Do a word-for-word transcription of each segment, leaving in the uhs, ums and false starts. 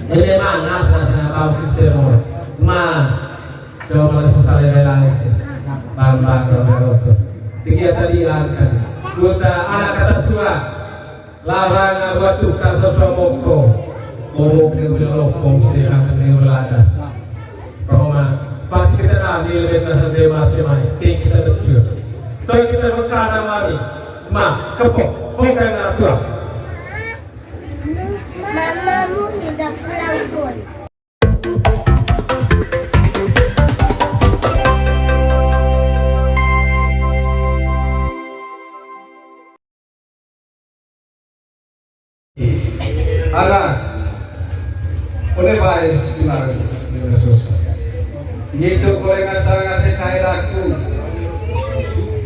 Eme mana sasa bau Kristen mo. Ma, coba mana susah ya, bela sih. Bang, bang, bang, bang, bang. Tinggi tadi angkat. Kota anak kata sua. Larang buat tukar sosok moko. Bobo kena udah rokok, sih, kena udah ladas. Roma, pati kita tadi lebih nasa dema cemai. Ting kita becur. Toi kita berkana lari. Ma, kepok. Bukan atua. Mamamu udah pulang pun. Ana, one bais bilang, bilang susah. Ngitu kole ngasal ngase kae daku.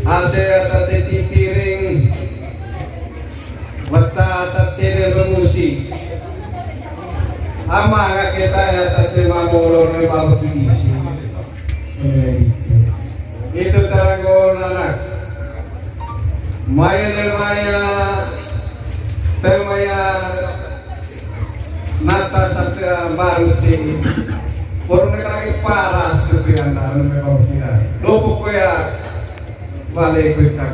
Ase ata teti piring. Wata ata tene bemusi. Ama ngake taya ata tema molor ne baba kidisi. Itu taranggo anak. Maya ne maya, te maya nata sate baru si. Porong ne kaki paras tu pian dalam memang kira. Dopo koya balik kita.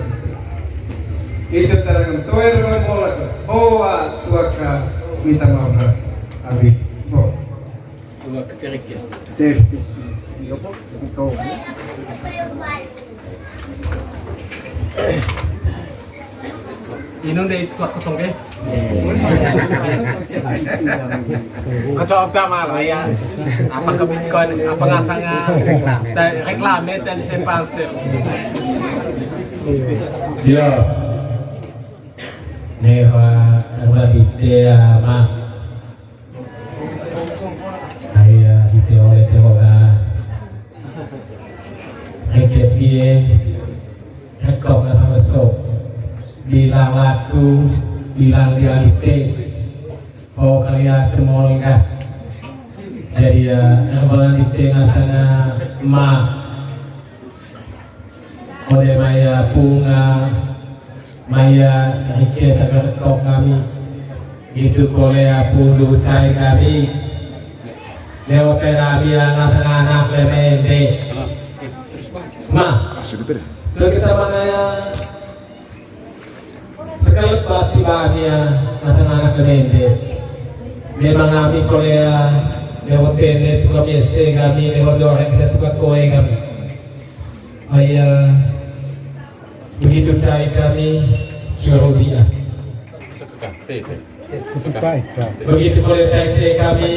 Itu tarang toer membolak. Bawa tuaka minta maaf. Abi. Bo. Tuaka kerikil. Ter. Inung deh itu aku tong deh. Kacau utama lah ya. Apa ke Bitcoin, apa ngasanga? Dan reklame dan sponsor. Ya. Neha, apa di dia mah? Aya, di teole teola. Reket ie, rekok na sama so. Bilang laku, bilang di alite. Oh, kalia cemol enggak. Jadi ya, yang bilang di tengah sana, ma. Ode maya punga, maya rike taga tok kami. Itu kole apu du cai kami. Leo tera bia ngasang anak lemende. Ma. Asik itu deh. Tuh kita mangaya. Sekali pati bamia ngasang anak lemende. Memang kami kolea, leo tene tuka mese kami, leo joreng kita tuka koe kami. Aya, begitu cai kami, suruh dia. Begitu boleh cai cai kami,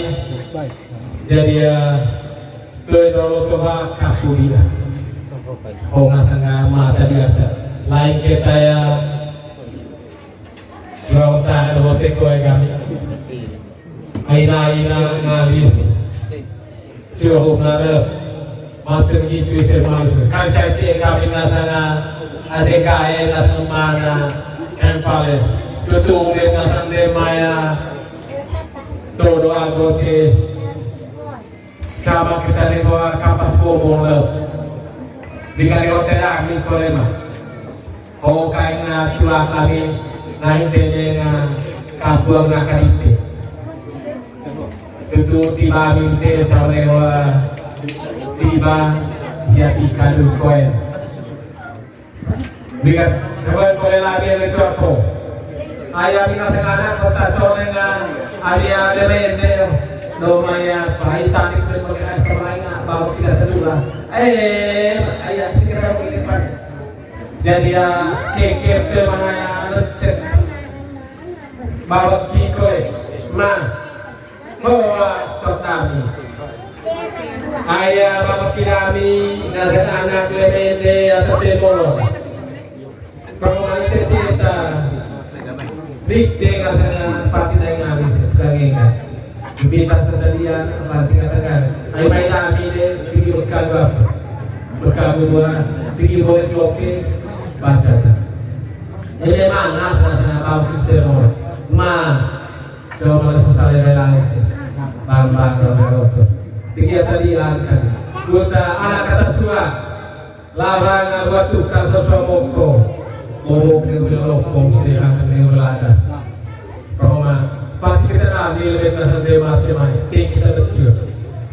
jadi ya, toi dolo toha kapu dia. Oh, ngasanga mata dia ta. Lain kita ya, Rauta ada hote koe kami. Aina-aina ngalis. Cukup nada. Maksud gitu sih maksud. Kan caci kami nasana. Asik kae nasana mana. Kan pales. Tutung dia nasana dia maya. Todo algo sih. Sama kita ni bawa kapas bobo lo. Di kali hotel kami kolema. Oh, kaina tua kami, naik tene na kapuang na karite. Tutu tiba minte carewa tiba ya ikan koen. Bikas, coba kole lagi ada itu aku. Ayah bikas sekarang kota Colengan, ada ada mende, domaya, bayi tadi pun mereka semuanya bawa kita kedua. Eh, ayah kita ini. Jadi ya, kekep ke mana ya, lecet. Bawa kikoi, ma, bawa tok kami. Ayah bawa kirami, nazar anak lemende, atau temolo. Kalau mana cerita, bikte kasana pati dai ngawi, sekarang enggak. Bita setadian, apa sih katakan? Ayo main lagi deh, tinggi berkagum apa? Berkagum dua, tinggi boleh bloke, baca ta. Ini mana salah-salah bagus deh mau. Ma, coba mana susah ya lain sih. Bang, bang, bang, bang, bang. Tinggi tadi angkat. Kota anak kata suara. Larang buat tukang sosok moko. Bobo kena udah rokok, sih, kena udah ladas. Roma. Pati kita nani lebih nasa de macam ai. Ting kita betul.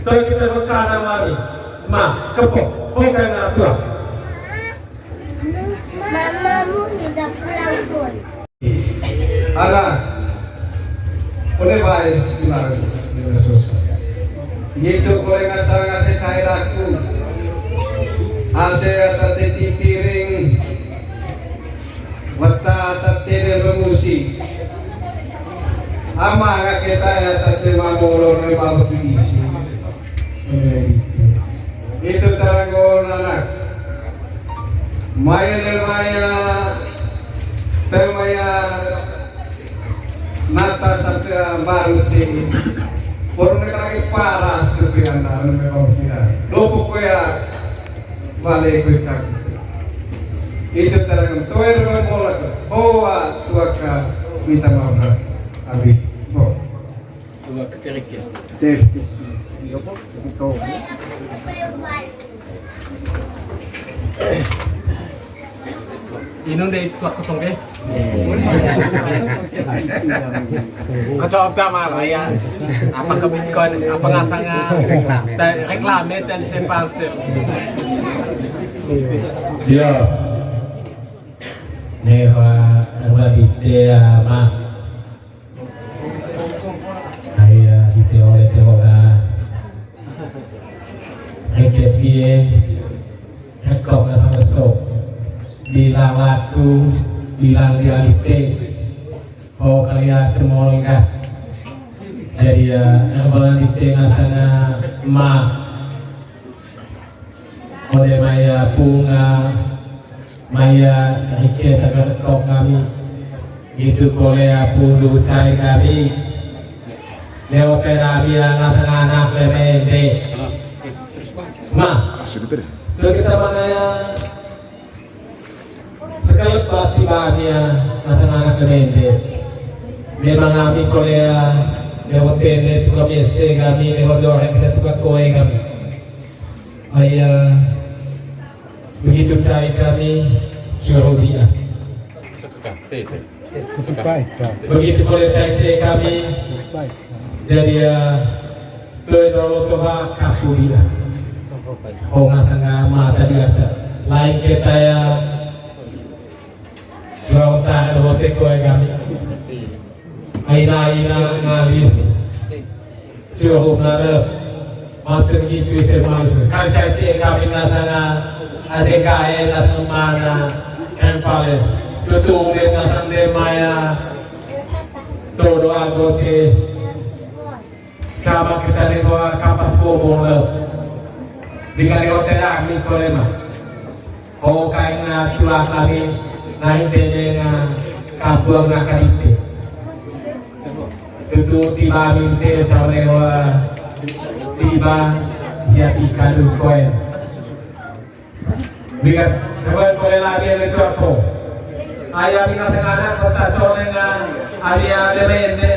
Toi kita bekana mari. Ma, kepo. Bukan ngatua. Mamamu udah pulang pun. Ala, oleh baik sebenarnya. Gitu, boleh ngasal ngasih kayak aku. Ase atas titi piring. Wata atas tene bemusi. Ama nggak kita ya, atas tema bolong lima belas. Itu taranggo anak. Maya dan maya, pemaya nata satu baru sih. Orang lagi paras ke piana, memang tidak. Lo pokoknya balik ke kaki. Itu tarang toer bola. Bawa tuaka minta maaf. Abi. Oh. Dua keterik ya. Ter. Inung deh itu aku tong deh. Kecoba malah ya. Apa ke Bitcoin, apa ngasanga? Reklame dan sepalsu. Ya. Nih, Pak, apa di T A, Mak? Aya, di teole tehoga. Heket ie. Hekok na sama so. Bilang laku, bilang di alite. Oh, kali ya, cemol enggak. Jadi ya, yang bilang di tengah sana, ma. Ode maya punga, maya rike taga tok kami. Gitu kole apu du cai kami. Leo terapi anak anak lemende. Ma, asli itu deh. Tuh kita manaya sekali pati bamia anak anak lemende. Memang kami kolea leo tende tuka mese kami leo joreng kita tuka koe kami. Aya, begitu cai kami, suruh dia. Begitu boleh cai cai kami, jadi ya, toi dolo toba kapu dia. Oh, ngasanga mata dia ta. Lain kita ya, Rauta hote koe kami. Aina-aina ngalis. Cuhum nare. Mater gitu ise manusia. Kan caci kami nasanga. Asing kae nasang mana. Empales. Tutung dia nasang dia maya. Todo agoce. Sama kita ni bawa kapas bobo lo. Di kali hotel ami kolema. Oh, kaina tulang kami naik denenga kabuang na kalite. Tutu tiba minte carewa tiba ya tiga koen. Bigas, kembali kole lagi ada coko. Ayah bigas anak kota conengan, ada ada mende.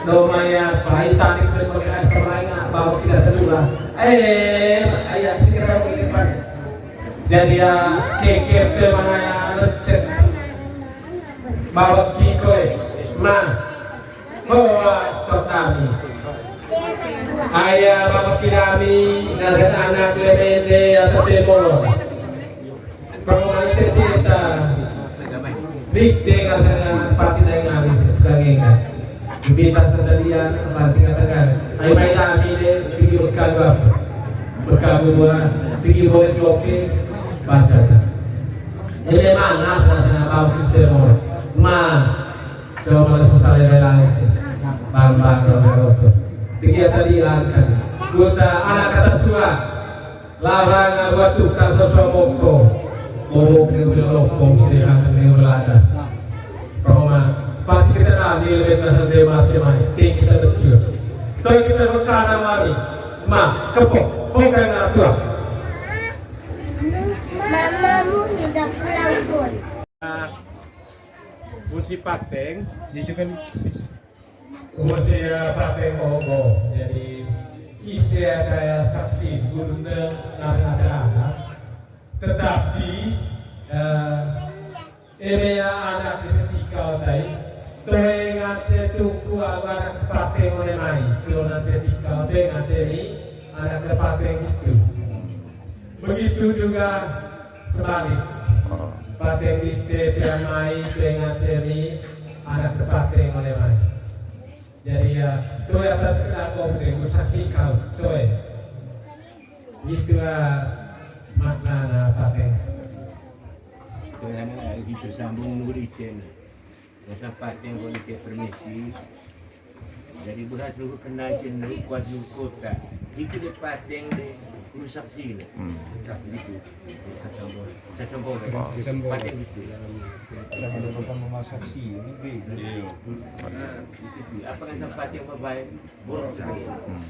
Domaya, pai tadi pun pakai air permainan, baru kita terluar. Eh, ayah, kita tahu ini, Pak. Jadi ya, kekep tuh mana ya, lecet. Bawa kikoi, ma, bawa tok kami. Ayah bawa kirami, dan anak lemende atau temolong. Kalau mau cerita, bite kasana pati dai ngalis, kangenga. Bita sadarian, pansi katakan. Ayo main lagi deh, tinggi berkagum. Berkagum buat, tinggi boleh joki, baca. Jadi mana sana sana bagus deh mau. Ma, coba mana susah ya lain sih. Bambang kalau roto. Tinggi tadi angkat. Kota anak kata suara. Larang buat tukang sosok moko. Bobo kena udah lokong sih, kena udah ladas. Roma, pati kita tadi lebih nasa dema cemai. Ting kita betul. Toi kita berkana mari. Ma, kepo, bukan atua. Mamamu udah pulang pun. Kunci pateng. Itu kan kunci, eh, pateng ogo. Jadi isi kayak saksi gurunda nasa acara. Tetapi, eh, eme ya anak di setika otai. Toe ngace tuku agu anak pateng one mai. Toe ngace tika, toe ngace ni anak pateng itu. Begitu juga sebalik. Pateng dite pea mai, toe ngace ni anak pateng one mai. Jadi ya, toe atas kenal kau, saksi kau, toe. Itulah makna na pateng. Itu yang itu sambung nuri cen. Rasa pateng kau di permisi. Jadi berhasil kenal cen kuat kota. Itu de pateng de rusak sini. Hmm. Gitu. Satu sambung. Satu sambung. Pateng gitu. Sama-sama memasak sih, ini beda. Nah, itu. Apa kan pateng apa baik? Borok. Hmm.